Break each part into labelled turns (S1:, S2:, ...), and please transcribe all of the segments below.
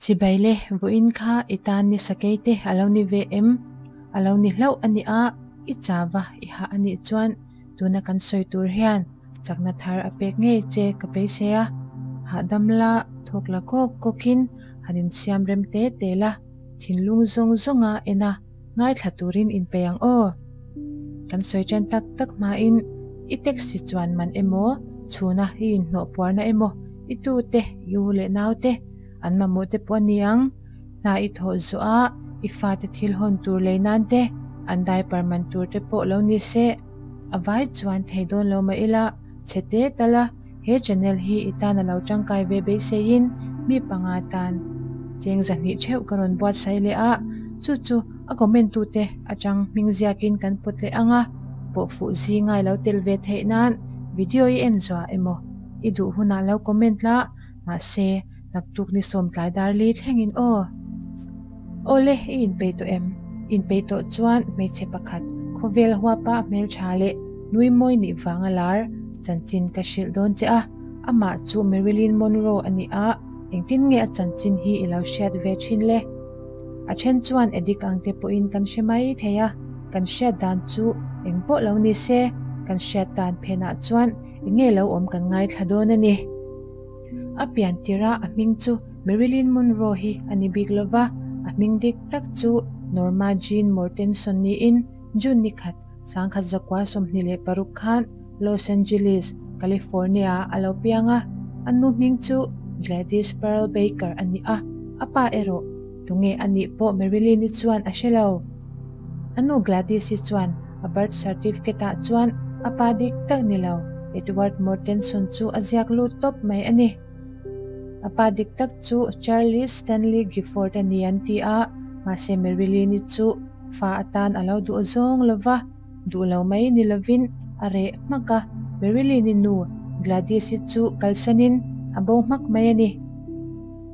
S1: Chibai le, vawiin kha i tan ni sakei te a lo ni ve em? A lo ni hlauh a nia, i chava i hah a nih chuan tuna kan sawi tur hian chakna thar a pek ngei che ka beisei a, hahdam la thawk la kawk kawkin han insiam rem te te la, thinlung zawng zawnga en a ngaithla turin inpeih ang aw. Kan sawi ṭan tak tak hmain i taxi chuan man emaw, chhuna i inhnawh puarna emaw, i tute, i u leh naute an mamawh te pawh a ni ang. Hna i thawh zawh a, i fate thil hawn tur lei nan te, an diaper man tur te pawh lo ni se. A vai chuan thei dawn lo mah ila, chhe te tal a, he channel hi i tan a lo tangkai ve beiseiin mi panga tan cheng zahnih theuh ka rawn buatsaih leh a, chu chu a comment tute atang hming ziakin kan pawt leh ang a, pawh fuh zinga i lo tel ve theih nan video i en zuah emaw i duh hunah lo comment la, mahse naktuk ni sawm tlai dar li thlengin aw. Awle i inpeih tawh em? Inpeih tawh chuan hmeichhe pakhat khawvel huapa hmeltha leh nui mawi nih vanga lar chanchin ka hrilh dawn che a, amah chu Marilyn Monroe a ni a, engtin nge a chanchin hi i lo hriat ve thin le? A then chuan addict ang te pawhin kan hre mai thei a, kan hriat dan chu eng pawh lo ni se, kan hriat dan phenah chuan eng nge lo awm kan ngaithla dawn a ni. A pian tirh a a hming chu Marilyn Monroe hi a ni bik lo va, a hming dik tak chu Norma Jean Mortenson niin June ni khat, 1926 khan Los Angeles, California-ah a lo piang a. A nu hming chu Gladys Pearl Baker a ni a, a pa erawh tunge a nih pawh Marilyn-i chuan a hre lo. A nu Gladys-i chuan a birth certificate-ah chuan a pa dik tak ni lo, Edward Mortenson chu a ziak lut tawp mai a ni. A pa dik tak chu Charles Stanley Gifford a ni an ti a, mahse Marilyn-i chu fa atan a lo duh zawng lo va, duh lo mai ni lovin a reh hmak a, Marilyn-i nu Gladys-i chu kalsanin a bo hmak mai a ni.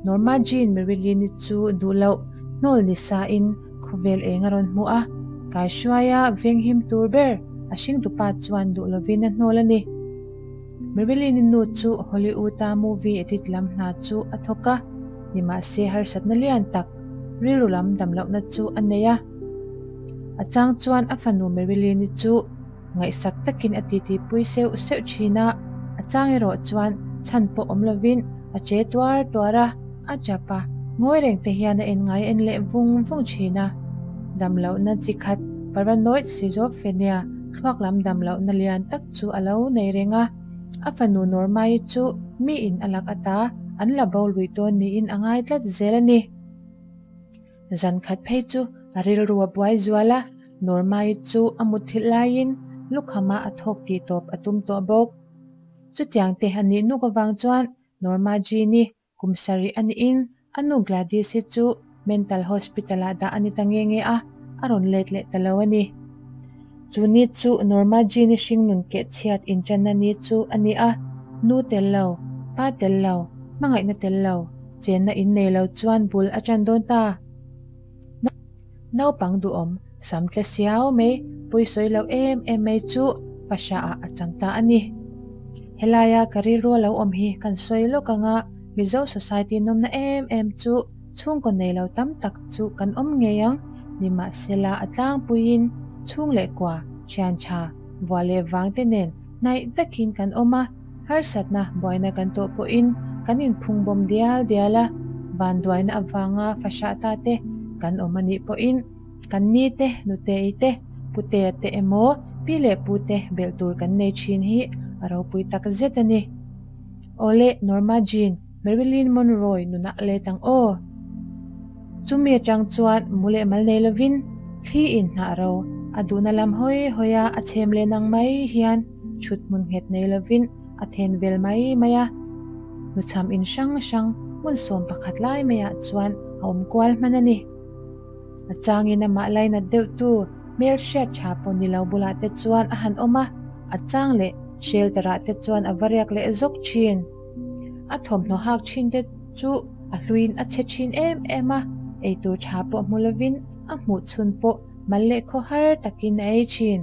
S1: Norma Jean Marilyn-i chu duh loh hnawl ni sain Khawvel eng a rawn hmu a, Kaihruaia venghim tur ber a hringtupa chuan duh lovin a hnawl a ni. Marilyn-i nu chu Hollywood-a movie edit lam hna chu a thawk a, nimahse harsatna lian tak, rilru lam damlohna chu a nei a. A chang chuan a fanu Marilyn-i chu ngaihsak takin a titipui seuh seuh thin a, a chang erawh chuan chhan pawh awm lovin a che tuar tuar a, a chap a, ngawi reng te hian a en ngai en leh vung vung thin a. Damlohna chi khat paranoid schizophrenia thluak lam damlohna lian tak chu a lo nei reng a, a fanu Norma-i chu mi in a lak ata an la bo lui dawn niin a ngai tlat zel a ni. Zan khat phei chu a rilru a buai zual a, Norma-i chu a mutthilh laiin lukhama a thawk tih tawp a tum tawh bawk. Chutiang te a nih nuk avang chuan Norma Jean-i kum sarih a niin a nu Gladys-i chu mental hospital-ah dah a ni ta nge nge a, a rawn let leh ta lo a ni. Chu ni chu Norma Jean-i hringnun keh chhiat inṭanna ni chu a ni a, nu tel lo, pa tel lo, hmangaihna tel lo, Chenna in nei lo chuan bul a ṭan dawn ta. Naupang duhawm, sam tle siau mai, pawisawi lo em em mai chu Pasha ah a chang ta a ni. Helaia ka rilru a lo awm hi kan sawi lawk ang a, Mizo society nawmna em em chu chhungkaw nei lo tam tak chu kan awm ngei ang, nimahsela a tlangpuiin chhung leh kua, thian tha, vua leh vang te nen hnaih takin kan awm a, Harsatna buaina kan tawh pawhin kan inphung bawm dial dial a, vanduaina avanga fahrah ta te kan awm a nih pawhin kan ni te, nutei te, putea te emaw pi leh pu te belh tur kan nei thin hi a ropui tak zet a ni. Awle Norma Jean, Marilyn Monroe nunah let ang aw. Chumi atang chuan mu leh mal nei lovin thli in hnah ro a duhna lam hawi hawi a a chhem leh nang mai hian thut hmun nghet nei lovin a then vel mai mai a. Hnuchham in hrang hrang hmun 11 lai maiah chuan a awm kual hman a ni. A changin amah lainat deuhtu hmel hriat tha pawh ni lo bulah te chuan a han awm a, a chang leh shelter ah te chuan a va riak leh zawk thin. A thawmhnaw hak thin te chu a hluin a chhe thin em em a, eitur tha pawh hmu lovin a hmuh chhun pawh mal leh khaw har takin a ei thin.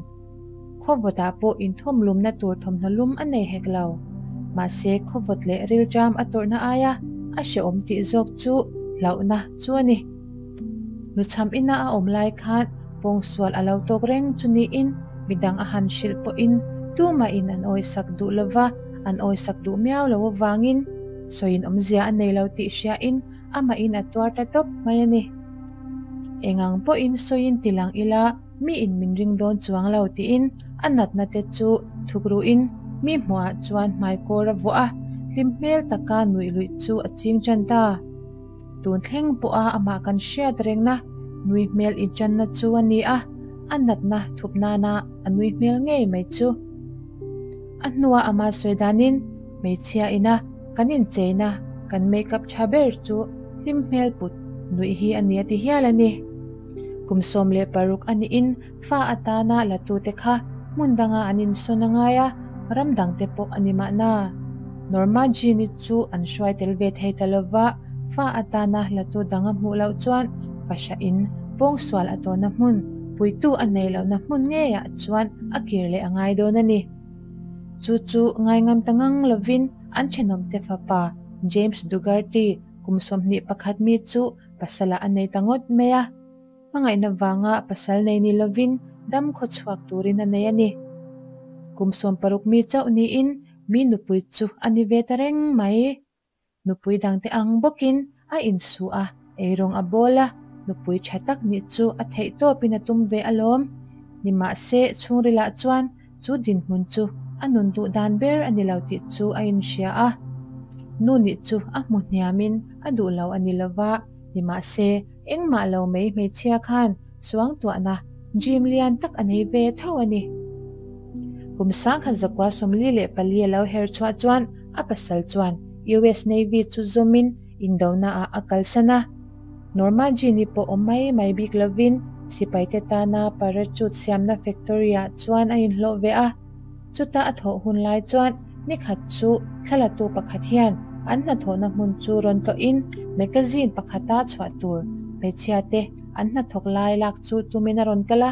S1: Khawvawtah pawh inthawm lumna tur thawmhnaw lum a nei hek lo. Mahse khawvawt leh rilṭam a tawrhna aia a hrehawm tih zawk chu hlauhna chu a ni. Nuchham ina a awm lai khan pawngsual a lo tawk reng chu niin midang a han hrilh pawhin tumahin an awisak duh lova, an awisak duh miau lo avangin sawiin awmzia a nei lo tih hriain amahin a tuar ta tawp mai a ni. Engang pawhin sawiin tilang ila miin min ring dawn chuang lo tiin a natna te chu thukruin mi hmuhah chuan hmaikawr a vuah a, hlim hmel taka nuih luih chu a ching tan ta. Tun thleng pawha amah kan hriat rengna nui hmel intanna chu a ni a, a natna thup nana a nui hmel ngei mai chu. A hnua amah sawi danin hmeichhia ina kan incheina kan make-up tha ber chu hlim hmel put nuih hi a ni a ti hial a ni. Kum 16 a niin fa atana la tute kha hmun danga an insawn a ngai a, ram dangte pawh a ni mahna. Norma Jean-i chu an hruai tel ve thei ta lova, fa atana la tu dang a hmuh loh chuan fahrahin pawngsual a tawhna hmun, puitu a nei lohna hmun ngeiah chuan a kir leh a ngai dawn a ni. Chu chu ngaingam ta ngang lovin an thenawmte fapa James Dugarty kum 21 mi chu pasalah a nei ta ngawt mai a. Hmangaihna vanga pasal nei ni lovin dam khaw chhuak turin a nei a ni. Kum 60 mi chauh niin mi nupui chu a ni ve ta reng mai. Nupui dangte ang bawkin a insu a, eirawng a bawl a, nupui tha tak nih chu a theih tawpin a tum ve alawm. Nimahse chhungrilah chuan chu dinhmun chu a nun duh dan ber a ni lo tih chu a inhria a. Nu nih chu a hmu hniamin a duh lo a ni lova, nimahse engmah lo mai hmeichhia khan suangtuahna gym lian tak a nei ve tho a ni. Kum 1944 a lo her chhuah chuan a pasal chuan US Navy chu zawmin indona ah a kalsan a. Norma Jean-i pawh awm mai mai bik lovin sipaite tana parachute siamna factory ah chuan a inhlawh ve a. Chuta a thawh hun lai chuan nikhat chu thlalatu pakhat hian an hnathawhna hmun chu rawn tlawhin magazine pakhata chhuah tur hmeichhia te an hnathawk lai lak chu tumin a rawn kal a.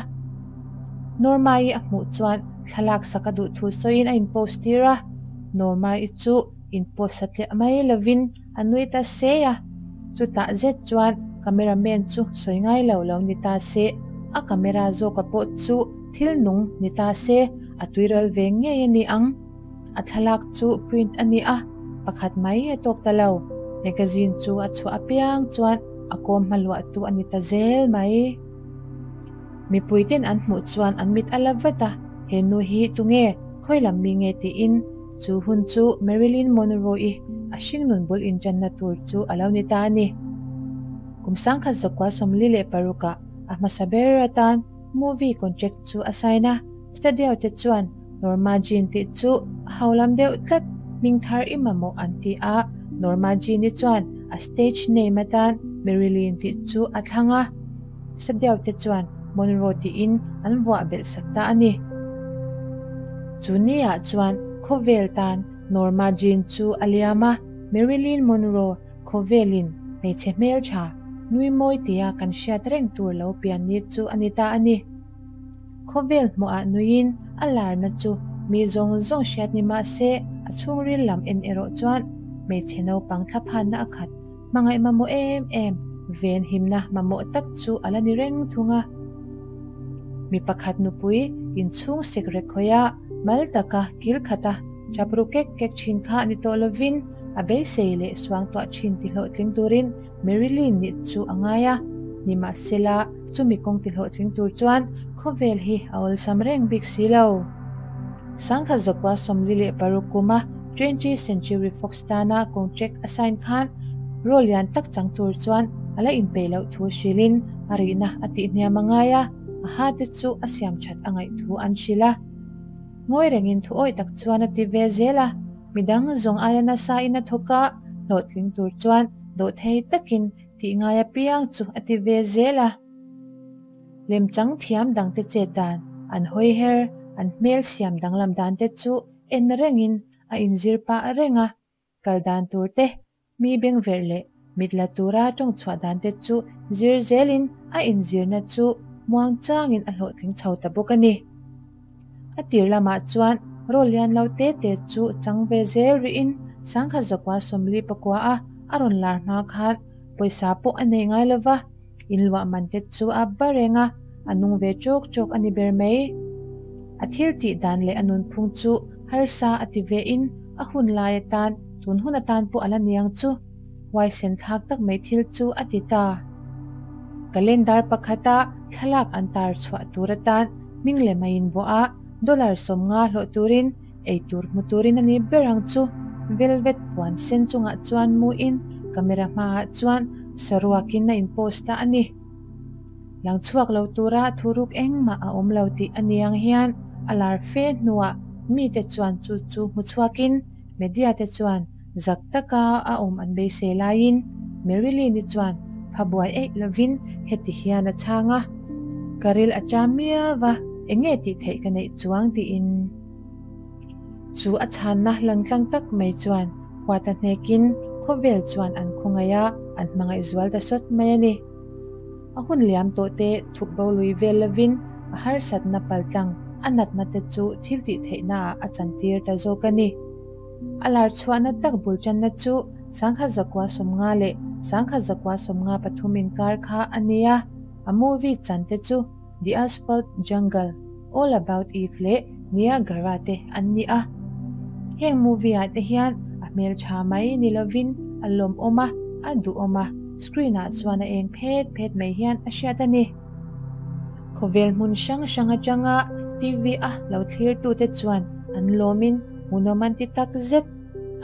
S1: Norma-i a hmuh chuan thlalak sak a duh thu sawiin a inpost tir a. Norma-i chu inpost satliah mai lovin a nui ta se a. Chutah zet chuan cameraman chu sawi ngai lo lo ni ta se, a camera zawka pawh chu thil nung ni ta se, a tuiral ve ngei a ni ang. A thlalak chu print a ni a, pakhat mai a tawk ta lo. Magazine chu a chhuah apiang chuan a kawm hmaluah tu a ni ta zel mai. Mipuiten an hmuh chuan an mit a la vat a, he nu hi tunge, khawi lam mi nge tiin. Chu hun chu Marilyn Monroe-i a hringnun bul intanna tur chu a lo ni ta a ni. Kum 1946 ah a hmasa ber atan movie contract chu a sign a, studio te chuan Norma Jean tih chu a haulam deuh tlat, hming thar i mamawh an ti a, Norma Jean-i chuan a stage name atan Marilyn tih chu a thlang a. Studio te chuan Monroe tiin an vuah belh sak ta a ni. Chu niah chuan khawvel tan Norma Jean chu a liam a, Marilyn Monroe khawvelin hmeichhe hmeltha nui mawi tia kan hriat reng tur lo pian ni chu a ni ta a ni. Khawvel hmuhah nuiin a larna chu mi zawng zawng hriat ni mah se a chhungril lam en erawh chuan hmeichhe naupang thlaphanna a khat hmangaih mamawh em em ven himna mamawh tak chu a la ni reng thung a. Mi pakhat nupui inchhung sek rek hawi a, mal taka kil khata tap ru kek kek thin kha ni tawh lovin a beisei leh suangtuah thin ti hlawhtling turin Marilyn nih chu a ngai a. Nimahsela, chumi kawng ti hlawhtling tur chuan khawvel hi a awlsam reng bik si lo. 1946 kuma 20th Century Fox tana contract a sign khan role lian tak chang tur chuan a la inpeih loh thu hrilhin a rihna a tihhniam a ngai a, a ha te chu a siam that a ngaih thu an hrilh a. Ngawi rengin thu awih tak chuan a ti ve zel a, midang zawng aia nasa in a thawk a, hlawhtling tur chuan dawhthei takin tih ngai apiang chu a ti ve zel a. Lemchang thiam dangte chet dan, an hawi her, an hmel siam danglam dan te chu en rengin a inzir pah reng a, kal dan tur te, mi beng verh leh mit la tura tawng chhuah dan te chu zir zelin a inzirna chu muang changin a hlawhtling chho ta bawk a ni. A tir lamah chuan role lian lo te te chu chang ve zel rihin 1949 a a rawn lar hma khan. Pawisa pawh a nei ngai lo va, inluah man te chu a ba reng a, a nung ve chawk chawk a ni ber mai. A thil tih dan leh a nunphung chu harsa a ti ve in a hun lai atan, tun hun atan pawh a la niang chu. Huaisen thlak tak mai thil chu a ti ta. Calendar pakhata thlalak an tar chhuah tur atan hming leh mai in vuah a, dollar 50 hlawh turin ei tur hmu turin a ni ber ang chu. Velvet puan sen chungah chuan mu in camera hmaah chuan saruakin a in post ta a ni. Lang chhuak lo tura thuruk engmah a awm lo tih a ni ang hian a lar fe hnuah mite chuan chu chu hmu chhuakin media te chuan zak taka a awm an beisei laiin Marilyn-i chuan pha buai eih lovin heti hian a chhang a, Ka ril a cham miau a, eng nge tih theih ka neih chuang tiin. Chu a chhanna langtlang tak mai chuan huat a hnekin khawvel chuan an khawngaih a, an hmangaih zual ta sawt mai a ni. A hun liam tawh te thup bo lui vel lovin a harsatna paltlang a natna te chu thil tih theihnaah a chantir ta zawk a ni. A lar chhuahna tak bul tanna chu 1950 leh 1953 inkar kha a ni a, a movie chan te chu The Asphalt Jungle, All About Eve leh Niagara te an ni a. Heng movie ah te hian a hmeltha mai ni lovin a lawmawm a, a duhawm a, screen ah chuan a eng phet phet mai hian a hriat a ni. Khawvel hmun hrang hrang atanga TV a lo thlirtute chuan an lawmin hmuhnawm an ti tak zet.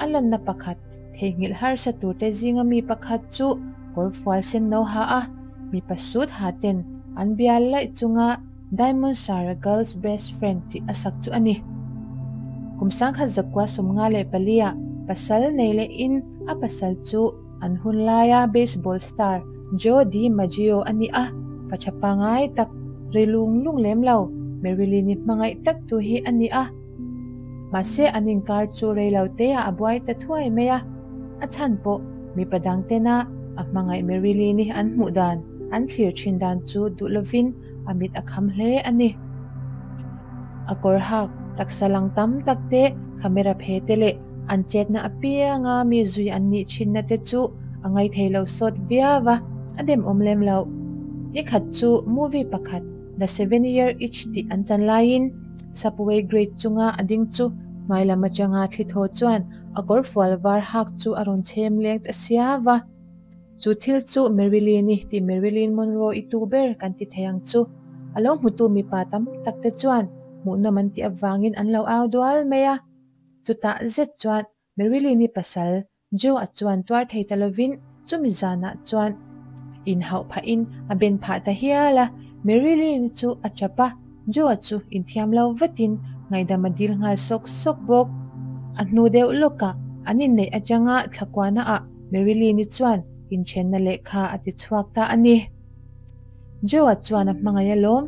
S1: A lanna pakhat, theihnghilh harsa turte zinga mi pakhat chu kawr fual sen no ha a, mipa sut ha ten an bial laih chunga Diamonds are a girl's best friend tih a sak chu a ni. Kum 1994 ah pasal nei lehin a pasal chu an hun laia baseball star Joe DiMaggio a ni a, pa tha pangai tak, ri lung lung lem lo, Marilyn-i hmangaih tak tu hi a ni a. Mahse an inkar chu rei lo te ah a buai ta thuai mai a, a chhan pawh mipa dang tena a hmangaih Marilyn-i an hmuh dan, an thlir thin dan chu duh lovin a mit a kham hle a ni. A kawr hak taksa lang tam tak te, camera phe te leh an chetna apianga mi zui an nih thinna te chu a ngaithei lo sawt viau a, a demawm lem loh. Nikhat chu movie pakhat The Seven Year Itch tih an chan laiin Subway grate chunga a ding chu hnuai lam atanga thli thaw chuan a kawr fual var hak chu a rawn chhem leng ta siau a. Chu thil chu Marilyn-i tih Marilyn Monroe-i tu ber kan ti thei ang chu. A lo hmutu mipa tam tak te chuan hmuhnawm an tih avangin an lo au dual mai a. Chutah zet chuan Marilyn-i pasal Joe-a chuan tuar thei ta lovin chumi zanah chuan inhauh phahin a ben phah ta hial a. Marilyn-i chu a chap a, Joe-a chu inthiam lo vatin ngaihdam a dil nghal sawk sawk bawk. A hnu deuh lawkah an inneih atanga thlakuana-ah Marilyn-i chuan inthenna lehkha a ti chhuak ta a ni. Joe-a chuan a hmangaih alawm.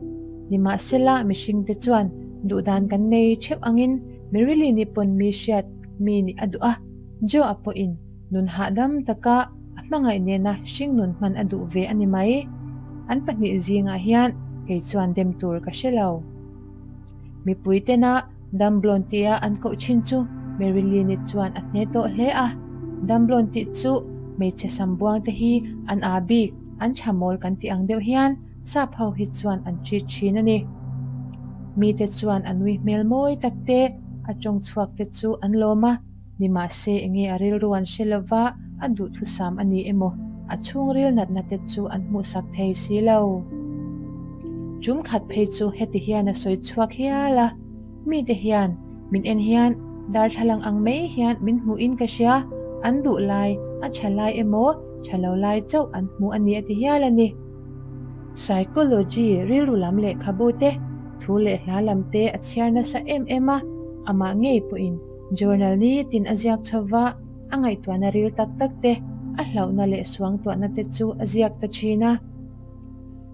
S1: Nimahsela, mihringte chuan duhdan kan nei theuh angin Marilyn-i pawn mi hriat mi nih a duh a. Joe-a pawhin nun hahdam taka a hmangaih nena hringnun hman a duh ve a ni mai. An pahnih zingah hian kei chuan dem tur ka hre lo. Mipui tena Dumblon tia an koh thin chu Marilyn-i chuan a hne tawh hle a. Dumblon tih chu hmeichhe sambuang te hi an aa bik, an tha mawl kan tih ang deuh hian sap ho hi chuan an treat thin a ni. Mite chuan a nui hmel mawi tak te, a tawng chhuak te chu an lawm a, nimahse enge a rilru an hre lova a duhthusam a ni emaw a chhungril natna te chu an hmuhsak thei si lo. Tum khat phei chu heti hian a sawi chhuak hial a, Mite hian min en hian darthlalang ang mai hian min hmuhin ka hria, an duh lai, a tha lai emaw tha lo lai chauh an hmu a ni a ti hial a ni. Psychology rilru lam lehkhabu te, thu leh hla lam te a chhiar nasa em em a, amah ngei pawhin journal nitin a ziak chho va, a ngaihtuahna ril tak tak te, a hlauhna leh suangtuahna te chu a ziak ta thin a.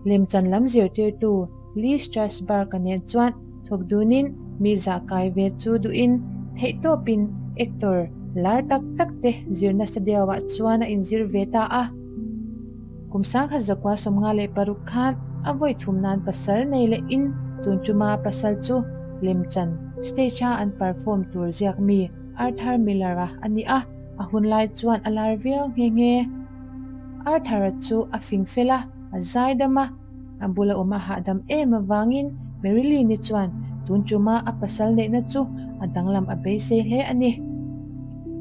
S1: Lemchan lam zirtirtu Lee Strasberg-a nen chuan thawk dunin mi zah kai ve chu duhin theihtawpin actor lar tak tak te zir nasa deuhah chuan a inzir ve ta a. Kum 1956 khan a vawi thum nan pasal nei lehin tun tuma pasal chu lemchan stage-a an perform tur ziak mi Arthur Miller-a a ni a, a hunlai chuan a lar viau nghe nghe. Arthur-a chu a fing fel a, a zaidam a, a bula awm a hahdam em avangin Marilyn-i chuan tun tuma a pasal neihna chu a danglam a beisei hle a ni.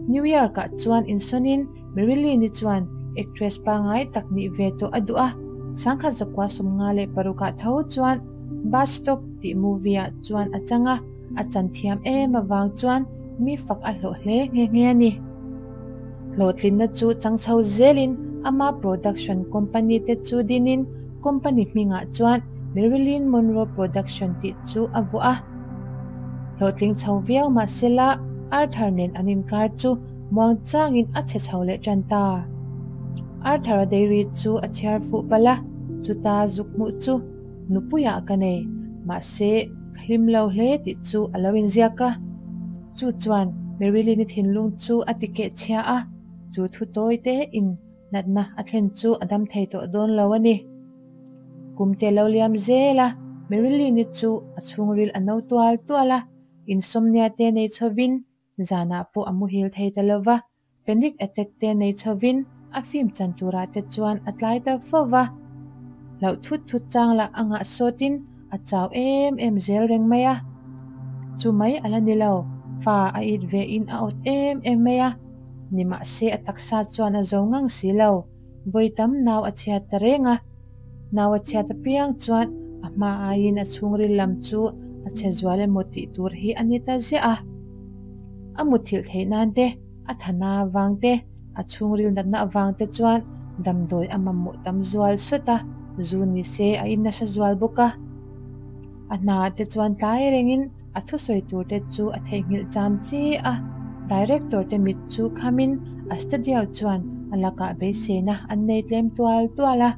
S1: New York-ah chuan insawnin Marilyn-i chuan actress pangngai tak nih ve tawh a duh a, sangkhat zakua 56 ah tho chuan Bus Stop tih movie-ah chuan a chang a, a chan thiam em avang chuan mi fak a hlawh hle nghe nghe a ni. Hlawhtlinna chu chang chho zelin ama production company te chu dinin company hmingah chuan Marilyn Monroe Production tih chu a vuah a. Hlawhtling chho viau mahsela Arthur nen an inkar chu muang changin a chhe chho leh tan ta. Arthur-a diary chu a chhiar fuh palh a, chuta zuk hmuh chu nupuiah ka nei, mahse ka hlim lo hle tih chu a lo inziak a. Chu chuan Marilyn-i thinlung chu a ti keh chhia a, chu thu tawi te in natna a thlen chu a dam thei tawh dawn lo a ni. Kum te lo liam zel a, Marilyn-i chu a chhungril a no tual tual a, insomnia te nei chhovin zanah pawh a muhil thei ta lo va, panic attack te nei chhovin a film chan turah te chuan a tlai ta fo va. Hlauh thut thut chang lah a ngah sawtin a chau em em zel reng mai a. Chu mai a la ni lo, fa a it ve in a awt em em mai a. Nimahse a taksa chuan a zo ngang si lo, vawi tam nau a chhiat ta reng a. Nau a chhiat apiang chuan a hma aiin a chhungril lam chu a chhe zual emaw tih tur hi a ni ta ziah a. A muthilh theih nan te, a thana avang te, a chhungril natna avang te chuan damdawi a mamawh tam zual sawt a, zu ni se a in nasa zual bawk a. A hna te chuan tlai rengin a thusawi tur te chu a theihnghilh cham chi a, director te mit chu khamin a studio chuan a lakah beiseina an nei tlem tual tual a.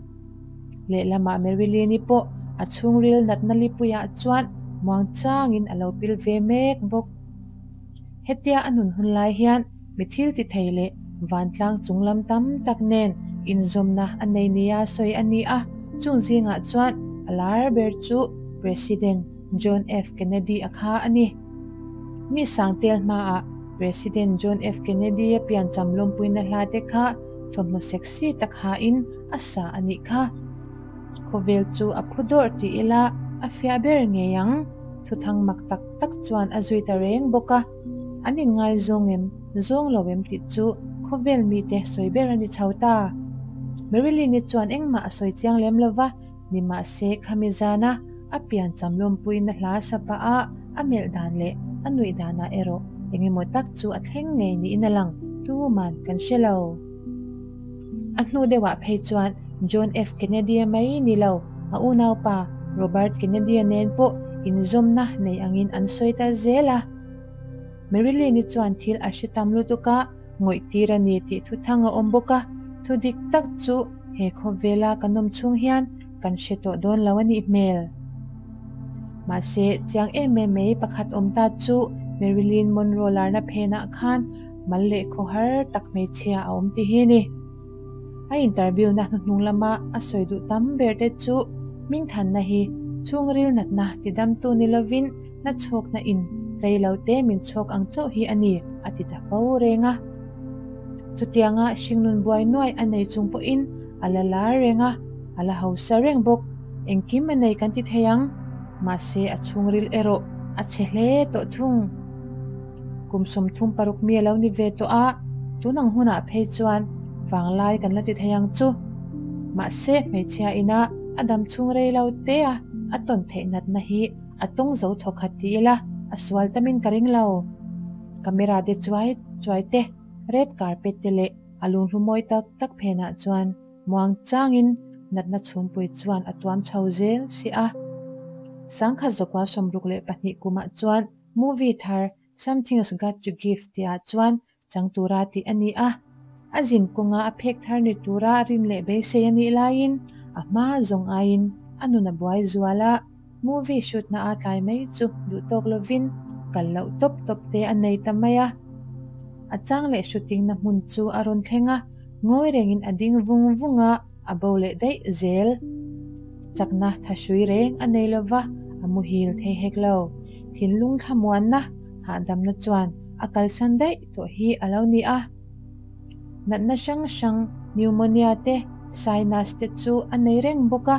S1: Lehlamah Marilyn-i pawh a chhungril natna lipuiah chuan muangchangin a lo pil ve mek bawk. Hetia a nun hun lai hian mi thil ti thei leh vantlang chung lam tam tak nen inzawmna a nei nia sawi a ni a, chung zingah chuan a lar ber chu President John F. Kennedy a kha a ni. Mi sangtel hmaah President John F. Kennedy a piancham lawmpuina hla te kha thawmhnaw sexy tak hain a sa a nih kha. Khawvel chu a phu dawrh ti ila a fiah ber ngei ang. Thuthang mak tak tak chuan a zui ta reng bawk a. An inngaizawng em, zawng lo em tih chu khawvel mite sawi ber a ni chho ta. Marilyn-i chuan engmah a sawi chiang lem lo va, nimahse khami zana a piancham lawmpuina hla sa pah a a melh dan leh a nuih danah erawh engemaw tak chu a thleng ngei niin a lang, tuman kan hre lo. A hnu deuhah phei chuan John F. Kennedy-a mai ni lo, a unaupa Robert Kennedy-a nen pawh inzawmna nei angin an sawi ta zel a. Marilyn-i chuan thil a hre tam lutuk a, ngawih tir a ni tih thuthang a awm bawk a, thu dik tak chu he khawvela kan awm chhung hian kan hre tawh dawn lo a nih hmel. Mahse, chiang em em mai pakhat awm ta chu Marilyn Monroe larna phenah khan mal leh khawhar tak hmeichhia a awm ti hi ni. A interview na hnuhnung lama a sawi duh tam ber te chu hmingthanna hi chhungril natna tidamtu ni lovin na chhawkna in rei lo te min chhawk ang chauh hi a ni a ti ta fo reng a. Chutianga hringnun buai nuai a nei chung pawhin a la lar reng a, a la hausa reng bawk. Engkim a nei kan ti thei ang. Mahse a chhungril erawh a chhe hle tawh thung. Kum 36 mi a lo ni ve tawh a, tun ang hunah phei chuan vanglai kan la ti thei ang chu. Mahse hmeichhia ina a dam chhung rei lo te a, a tawn theih natna hi a tawng zo thawk khat ti ila a sual tamin ka ring lo. Camera de chuai chuai te, red carpet te leh a lunghlu mawi tak tak phenah chuan muang changin natna chhumpui chuan a tuam chho zel si a. Sangkhat zakua 62 kumah chuan Movie thar Something's Got To Give tihah chuan chang tura tih a ni a. A zin kawnga a phek thar ni tura rin leh beisei a nih laiin a hma zawng aiin a nun a buai zual a, movie shoot na a tlai mai chu duh tawk lovin kal loh tawp tawp te a nei ta mai a. A chang leh shooting na hmun chu a rawn thleng a, ngawi rengin a ding vung vung a, a bo leh daih zel. Chakna thahrui reng a nei lova, a muhil thei hek lo. Thinlung thlamuanna hahdamna chuan a kalsan daih tawh hi a lo ni a. Natna hrang hrang Pneumonia te, sinus te chu a nei reng bawk a,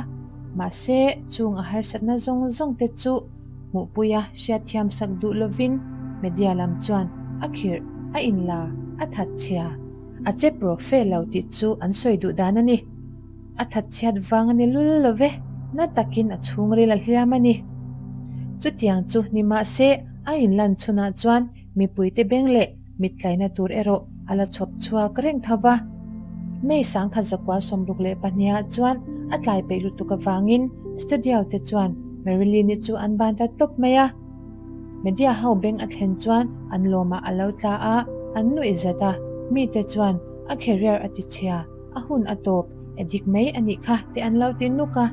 S1: mahse chung a harsatna zawng zawng te chu hmuhpuia hriatthiam sak duh lovin media lam chuan a khirh, a inla, a thatchhia, a che profe lo tih chu an sawi duh dan a ni. A thatchhiat vang a ni lul lo ve, na takin a chhungril a hliam a ni. Chutiang chu ni mahse a inlan chhunah chuan mipuite beng leh mittlaina tur erawh a la chhawp chhuak reng tho va. May 1962 ah chuan a tlai peih lutuk avangin studio te chuan Marilyn-i chu an ban ta tawp mai a. Media ho beng a thlen chuan an lawmah a lo tla a, an nuih zat a, mite chuan a career a tichhia. A hun a tawp, e dik mai a nih kha te an lo ti nuk a.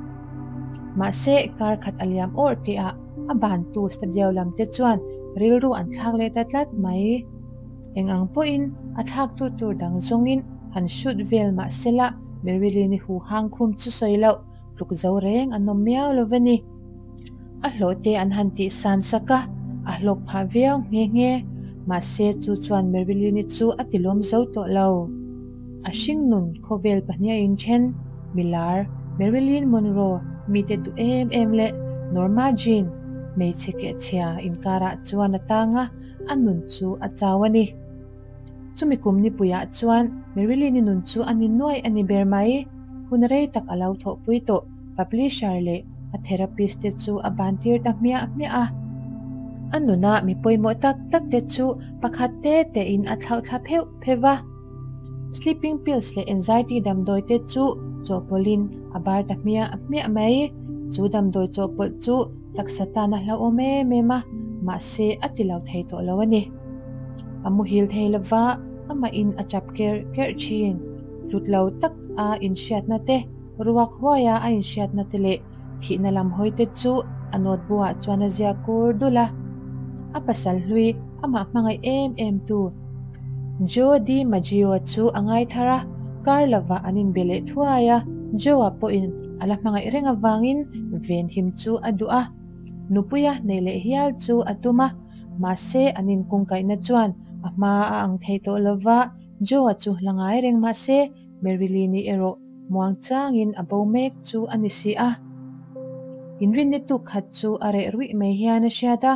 S1: Mahse, kar khat a liam awrh tihah a bantu studio lam te chuan rilru an thlak leh ta tlat mai. Eng ang pawhin a thlaktu tur dang zawngin han shoot vel mah sela Marilyn-i huhang khum chu sawi loh tluk zo reng an awm miau lo ve ni. A hlawh te an han tih san sak a, a hlawk phah viau nghe nghe. Mahse chu chuan Marilyn-i chu a ti lawm zo tawh lo. A hring nun khawvel pahnih a inthen, milar Marilyn Monroe mite duh em em leh Norma Jean hmeichhe kehchhia inkarah chuan a tang a, a nun chu a chau a ni. Chumi kum nipuiah chuan Marilyn-i nun chu a ni nuaih a ni ber mai. Hun rei tak a lo thawhpui tawh publisher leh a therapist te chu a ban tir ta hmiah hmiah a. A nuna mi pawimawh tak tak te chu pakhat te tein a thlauh thla pheuh pheuh va. Sleeping pills leh anxiety damdawi te chu chawhpawlhin a bar ta hmiah hmiah mai. Chu damdawi chawhpawlh chu taksa tan a hlauhawm em em a, mahse a ti lo thei tawh lo a ni. A muhil thei lova amahin a tap kerh kerh thin. Hlut lo tak a inhriatna te, ruak huaia a inhriatna te leh thihna lam hawi te chu a notebook ah chuan a ziak kur dul a. A pasal hlui amah hmangaih em em tu Joe Di Maggio chu a ngai thar a, kar lovah an inbe leh thuai a, Joe-a pawhin a la hmangaih reng avangin venhim chu a duh a, nupuia nei leh hial chu a tum a. Mahse, an inkungkaihna chuan a hma a ang thei tawh lova, Joe-a chu la ngai reng mahse, Marilyn-i erawh muang changin a bo mek chu a ni si a. Inrinni tuk khat chu a reh ruih mai hian a hriat a,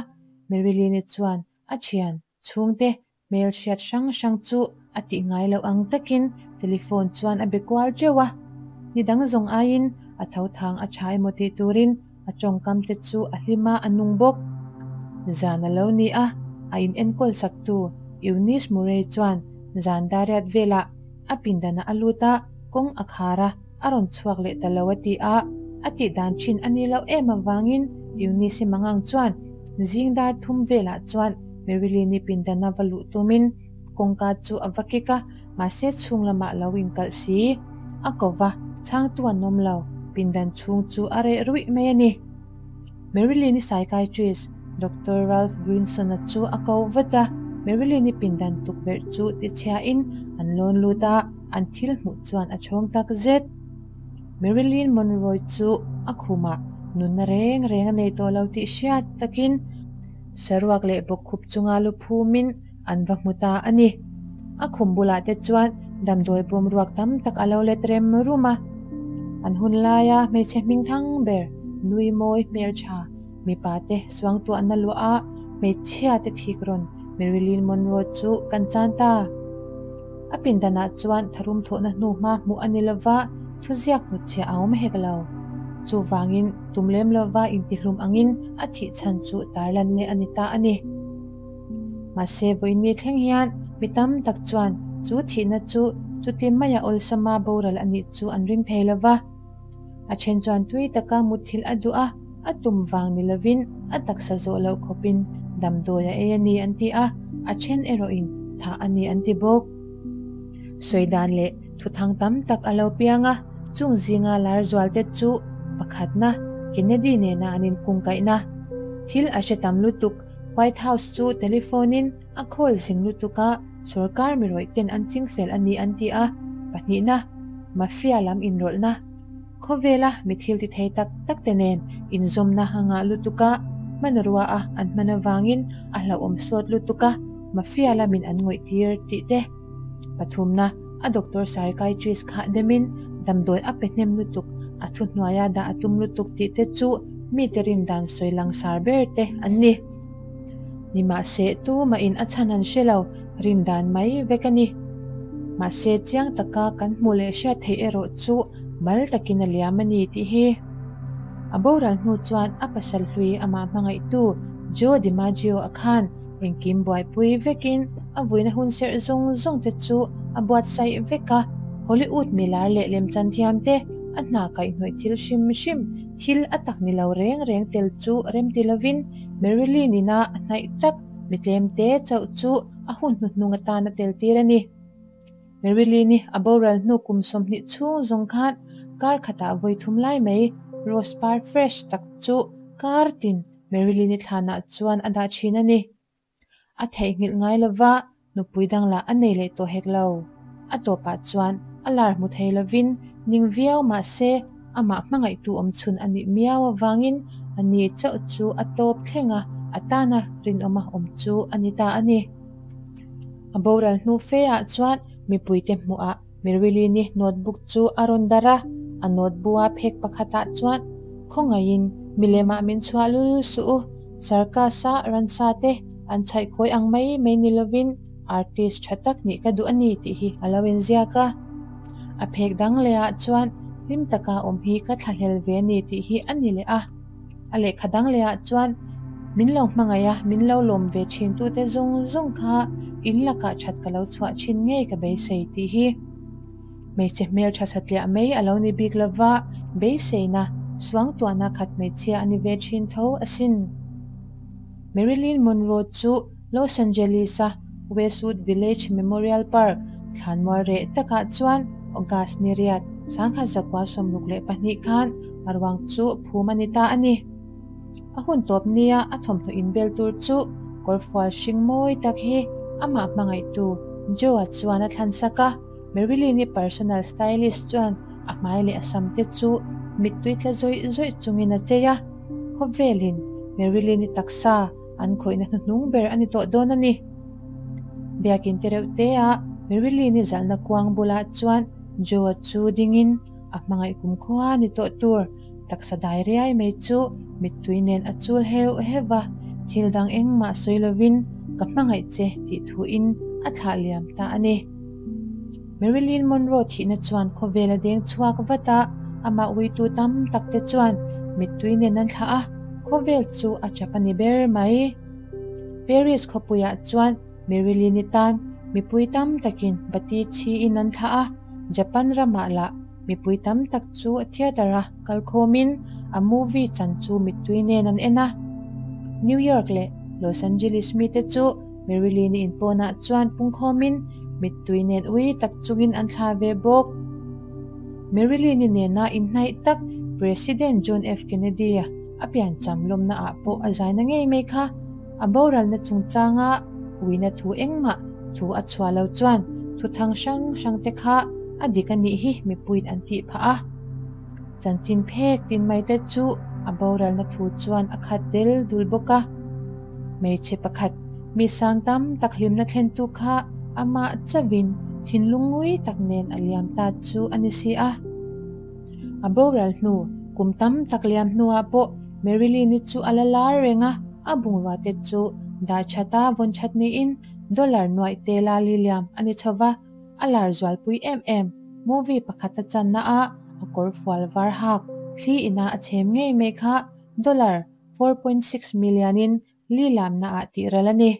S1: Marilyn-i chuan a thian chhungte Hmel hriat hrang hrang chu a tih ngai loh ang takin telephone chuan a be kual teuh a. Ni dang zawng aiin a tho thang a tha emaw tih turin a tawngkam te chu a hlim a, a nung bawk. Zan a lo ni a, a in enkawl saktu Eunice Murray chuan zan dariat velah a pindanah a lut a, kawng a khar a, a rawn chhuak leh ta lo a ti a, a tih dan thin a ni loh em avangin Eunice-i mangang chuan zing dar thum velah chuan Marilyn-i pindana va luh tumin kawngka chu a va kik a, mahse chhung lamah lo inkalh si. A ko va, chhangtu an awm lo, pindan chhung chu a reh ruih mai a ni. Marilyn-i psychiatrist Doctor Ralph Greenson-a chu a ko vat a, Marilyn-i pindan tukverh chu tichhiain an lawn lut a, an thil hmuh chuan a chhawng tak zet. Marilyn Monroe chu a khumah nunna reng reng a nei tawh lo tih hriat takin saruak leh bawkkhup chunga lu phumin an va hmu ta a ni. A khum bulah te chuan damdawi bawm ruak tam tak a lo let rem rum a. An hun laia hmeichhe hming thang ber nui mawi hmeltha mipa te suangtuahna luah a hmeichhia te thik rawn Marilyn Monroe chu kan chan ta. A pindanah chuan tharum thawhna hnu hma hmuh a ni lova, thuziak hnutchhiah a awm hek lo. Chuvangin tum lem lova intihlum angin a thih chhan chu tarlan leh a ni ta a ni. Mahse, vawiin ni thleng hian mi tam tak chuan chu thihna chu chuti maia awlsama boral a nih chu an ring thei lo va. A then chuan tui taka mutthilh a duh a, a tum vang ni lovin a taksa zawh loh khawpin damdawi a ei a ni an ti a, a then erawhin thah a ni an ti bawk. Sawi dan leh thuthang tam tak a lo piang a, chung zinga lar zualte chu pakhatna Kennedy nena an inkungkaihna. Thil a hre tam lutuk. White House chu telephone-in a call zing lutuk a, sorkar mi rawih ten an ching fel a ni an ti a. Pahnihna, Mafia lam inrawlhna. Khawvela mi thil ti thei tak tak te nen inzawmna a ngah lutuk a, hmanrua a an hman avangin a hlauhawm sawt lutuk a, Mafia lamin an ngawih tir tih te. Pathumna, A doctor psychiatrist kha demin damdawi a pe hnem lutuk, a thuhnuaia dah a tum lutuk tih te chu mite rin dan sawi langsar ber te an ni. Nimahse, tumahin a chhan an hre lo, rin dan mai vek a ni. Mahse, chiang taka kan hmuh leh hriat theih erawh chu mal takin a liam a ni tih hi. A boral hnu chuan a pasal hlui amah hmangaihtu Joe DiMaggio a khan engkim buaipui vekin a vuina hun serh zawng zawng te chu a buatsaih vek a, Hollywood milar leh lemchan thiam te a hna kaihhnawih thil hrim hrim thil a tak ni lo reng reng tel chu remti lovin Marilyn ina a hnaih tak mitlem te chauh chu a hun hnuhnung atan a tel tir a ni. Marilyn-i a boral hnu kum 20 chhung zawng khan kar khatah vawi thum lai mai rose par fresh tak chu kar tin Marilyn-i thlanah chuan a dah thin a ni. A theihnghilh ngai lova nupui dang lah a nei leh tawh hek lo. A tawpah chuan a lar hmu thei lovin ning viau mah se amah hmangaihtu awm chhun a nih miau avangin a ni chauh chu a tawp thleng a, a tana rinawma awm chu a ni ta a ni. A boral hnu fe ah chuan mipuite hmuhah Marilyn-i notebook chu a rawn darh a, a notebook-a phek pakhatah chuan, Khawngaihin milemah min chhuah lul suh u, circus-a ransa te an chhaihkawi ang mai mai ni lovin artist tha tak nih ka duh a ni tih hi a lo inziak a. A phek dang lehah chuan hlim taka awm hi ka thlahlel ve a ni tih hi a ni leh a. A lehkha dang lehah chuan min lo hmangaih a, min lo lawm ve thin tute zawng zawng kha in lakah that ka lo chhuah thin ngei ka beisei tih hi hmeichhe hmel tha satliah mai a lo ni bik lova, beiseina suangtuahna khat hmeichhia a ni ve thin tho asin. Marilyn Monroe chu Los Angeles-a Westwood Village Memorial Park thlanmual reh takah chuan August ni riat 1962 khan a ruang chu phum a ni ta a ni. A hun tawp nia a thawmhnaw inbel tur chu kawrfual hring mawi tak hi amah hmangaihtu Joe-a chuan a thlansak a. Marilyn-i personal stylist chuan a hmai leh a sam te chu mittui tla zawih zawih chungin a chei a, khawvelin Marilyn-i taksa an khawihna hnuhnung ber a ni tawh dawn a ni. Biakin te reuh te a Marilyn-i zalhna kuang bulah chuan Joe-a chu dingin a hmangaih kumkhua ni tawh tur taksa dai riai mai chu mittui nen a chul heuh heuh va, thil dang engmah sawi lovin ka hmangaih che tih thuin a thlah liam ta a ni. Marilyn Monroe thihna chuan khawvel a deng chhuak vat a, amah uitu tam tak te chuan mittui nen an thlah a, khawvel chu a tap a ni ber mai. Paris khawpuiah chuan Marilyn-i tan mipui tam takin bati chhiin an thlah a, Japan ramah lah mipui tam tak chu theatre-a kalkhawmin a movie chan chu mittui nen an en a. New York leh Los Angeles mite chu Marilyn-i inpawnah chuan pungkhawmin mittui nen ui tak chungin an thla ve bawk. Marilyn-i nena inhnaih tak President John F. Kennedy-a a piancham lawmnaah pawh a zaina ngei mai kha. A boralna chungchanga uina thu engmah thu a chhuah lo chuan thuthang hrang hrang te kha a dik a nih hi mipuiin an tih phah a. Chanchin phek tin mai te chu a boralna thu chuan a khat del dul bawk a. Hmeichhe pakhat mi sang tam tak hlimna thlentu kha amah chauhin thinlung ngui tak nen a liam ta chu a ni si a. A boral hnu kum tam tak liam hnuah pawh Marilyn-i chu a la lar reng a, a bungrua te chu dah that a vawn that niin dollar nuaih te la li liam a ni chho va, a lar zualpui em em. Movie pakhat a channa a a kawr fual var hak thli ina a chhem ngei mai kha dollar 4.6 million in li lamna ah tih ral a ni.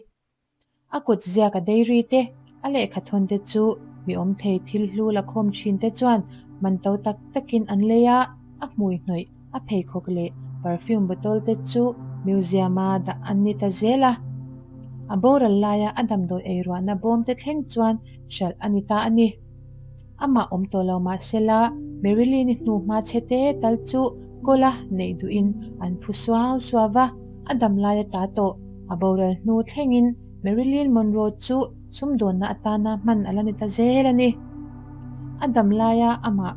S1: A kut ziak a diary te, a lehkha thawn te chu mi awm thei thil hlu la khawm thin te chuan man to tak takin an lei a, a hmui hnawih, a pheikhawk leh perfume bottle te chu museum a dah an ni ta zel a. A boral laia a damdawi ei ruahna bawm te thleng chuan hralh a ni ta a ni. Amah awm tawh lo mah sela, Marilyn-i hnu hma chhe te tal chu kawla neih duhin an phu suau suau va, a dam lai a ta tawh. A boral hnu thlengin Marilyn Monroe chu sumdawnna atana hman a la ni ta zel a ni. A dam laia amah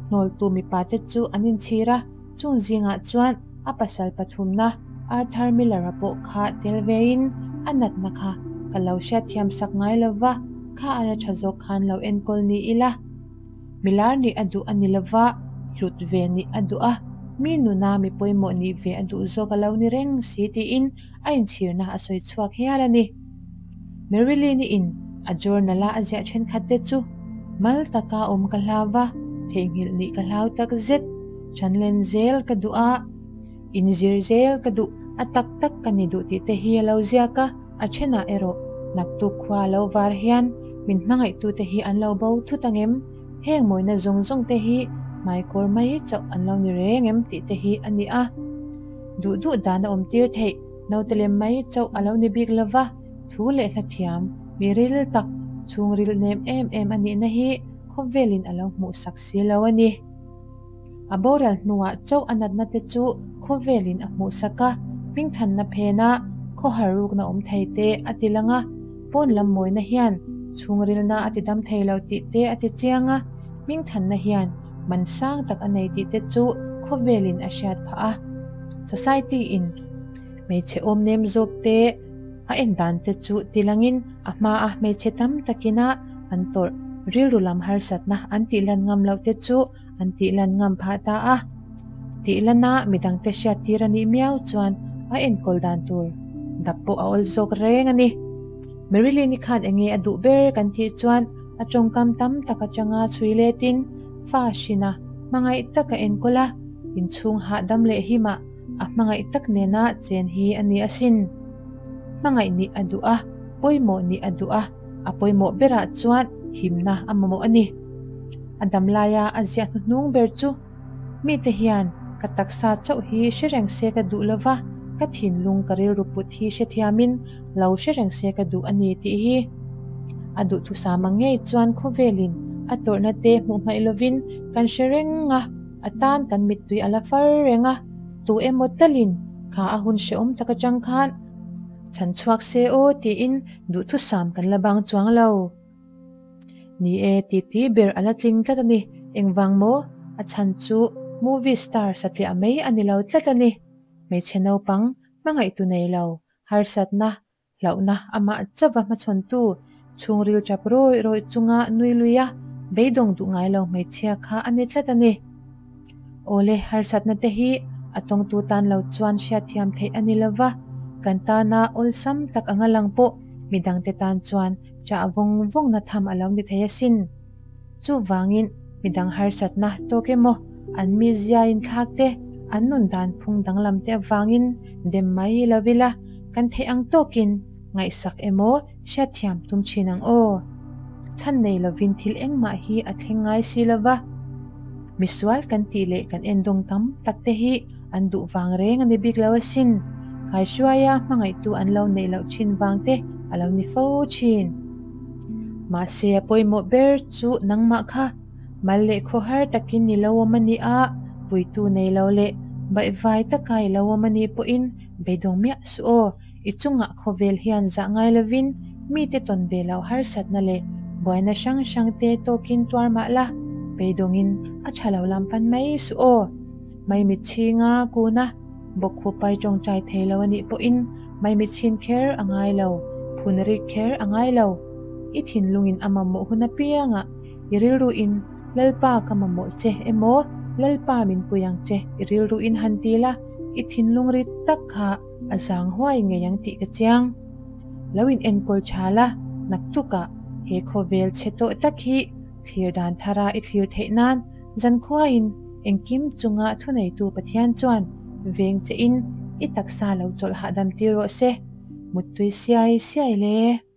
S1: hnawltu mipa te chu an inchhir a, chung zingah chuan a pasal pathumna Arthur Miller-a pawh kha tel vein a natna kha ka lo hriatthiam sak ngai lo va. Kha aia tha zawk khan lo enkawl ni ila. Milar nih a duh a ni lova, hlut ve nih a duh a, mi nuna mi pawimawh nih ve a duh zawk a lo ni reng si tiin a inchhirna a sawi chhuak hial a ni. Marilyn-i in a journal-a a ziah thenkhat te chu, Mal taka awm ka hlau va, theihnghilh nih ka hlau tak zet, chanlen zel ka duh a, inzir zel ka duh, a tak tak ka ni duh tih te hi a lo ziak a, a thenah erawh naktuk khua a lo var hian min hmangaihtute hi an lo bo thut angem, heng mawina zawng zawng te hi hmaikawr mai chauh an lo ni reng em tih te hi a ni a. Duh duh dan a awm tir theih. Naute lem mai chauh a lo ni bik lo va, thu leh hla thiam, mi ril tak, chhungril nem em em a nihna hi khawvelin a lo hmuh sak si lo a ni. A boral hnuah chauh a natna te chu khawvelin a hmuh sak a, hmingthanna phena khawhar rukna awm thei te a ti lang a, pawn lam mawina hian chhungrilna a ti dam thei lo tih te a ti chiang a, hmingthanna hian man sang tak a nei tih te chu khawvelin a hriat phah a. Society in hmeichhe awm nem zawk te a en dan te chu tilangin a hma a hmeichhe tam takin a an tawrh rilru lam harsatna an tih lan ngam loh te chu an tih lan ngam phah ta a. Tih lana midang te hriat tir a nih miau chuan a enkawl dan tur dap pawh a awl zawk reng a ni. Marilyn-i khan enge a duh ber kan tih chuan a tawngkam tam tak atanga chhui letin fa hrin a hmangaih tak a enkawl a, inchhung hahdam leh himah a hmangaih tak nena chen hi a ni asin. Hmangaih nih a duh a, pawimawh nih a duh a, a pawimawh berah chuan himna a mamawh a ni. A dam laia a ziah hnuhnung ber chu, Mite hian ka taksa chauh hi hre reng se ka duh lova, ka thinlung ka rilru put hi hrethiamin lo hre reng se ka duh a ni tih hi. A duhthusam ang ngei chuan khawvelin a tawrhna te hmuh hmaih lovin kan hre reng a, a tan kan mittui a la far reng a, tu emaw talin kha a hun hrehawm tak atang khan chhan chhuak se aw tiin duhthusam kan la bang chuang lo. Ni e, titi ber a la tling tlat a ni. Engvang maw? A chhan chu movie star satliah mai a ni lo tlat a ni. Hmeichhe naupang hmangaihtu nei lo, harsatna, hlauhna amah chauva hmachhawntu, chhungril tap rawih rawih chunga nui luia beidawng duh ngai lo hmeichhia kha a ni tlat a ni. Awle, harsatna te hi a tawngtu tan lo chuan hriatthiam theih a ni lova, kan tana awlsam tak anga lang pawh midangte tan chuan chah vawng vawngna tham a lo ni thei asin. Chuvangin midang harsatna tawk emaw, an mizia inthlak te, an nun dan phung danglam te avangin dem mai lo ila, kan theih ang tawkin ngaihsak emaw hriatthiam tum thin ang aw. Chhan nei lovin thil engmah hi a thleng ngai si lova, misual kan tih leh kan endawng tam tak te hi an duh vang reng a ni bik lo asin. Kaihruaia hmangaihtu an lo neih loh thin vang te a lo ni fo thin. Mahse a pawimawh ber chu nangmah kha mal leh khawhar takin i lo awm a ni a, puitu nei lo leh baihvai taka i lo awm a nih pawhin beidawng miah suh aw. I chungah khawvel hian zah ngai lovin mite tawn ve loh harsatna leh buaina hrang hrang te tawkin tuar mah la, beidawngin a tha lo lam pan mai suh aw. Maimichhinga kuna bawkkhupai tawngtai thei lo a nih pawhin maimichhin kher a ngai lo, phun rik kher a ngai lo. I thinlungin a mamawh hun apiangah i rilruin Lalpa ka mamawh che emaw Lalpa min pui ang che i rilruin han ti la, i thinlung rit tak kha a zang huai ngei ang tih ka chiang. Lo in enkawl tha la, naktukah he khawvel chhe tawh tak hi thlir dan thara i thlir theih nan zankhuain engkim chunga thuneitu Pathian chuan veng che in i taksa lo chawlh hahdam tir rawh se. Muttui siai siai le.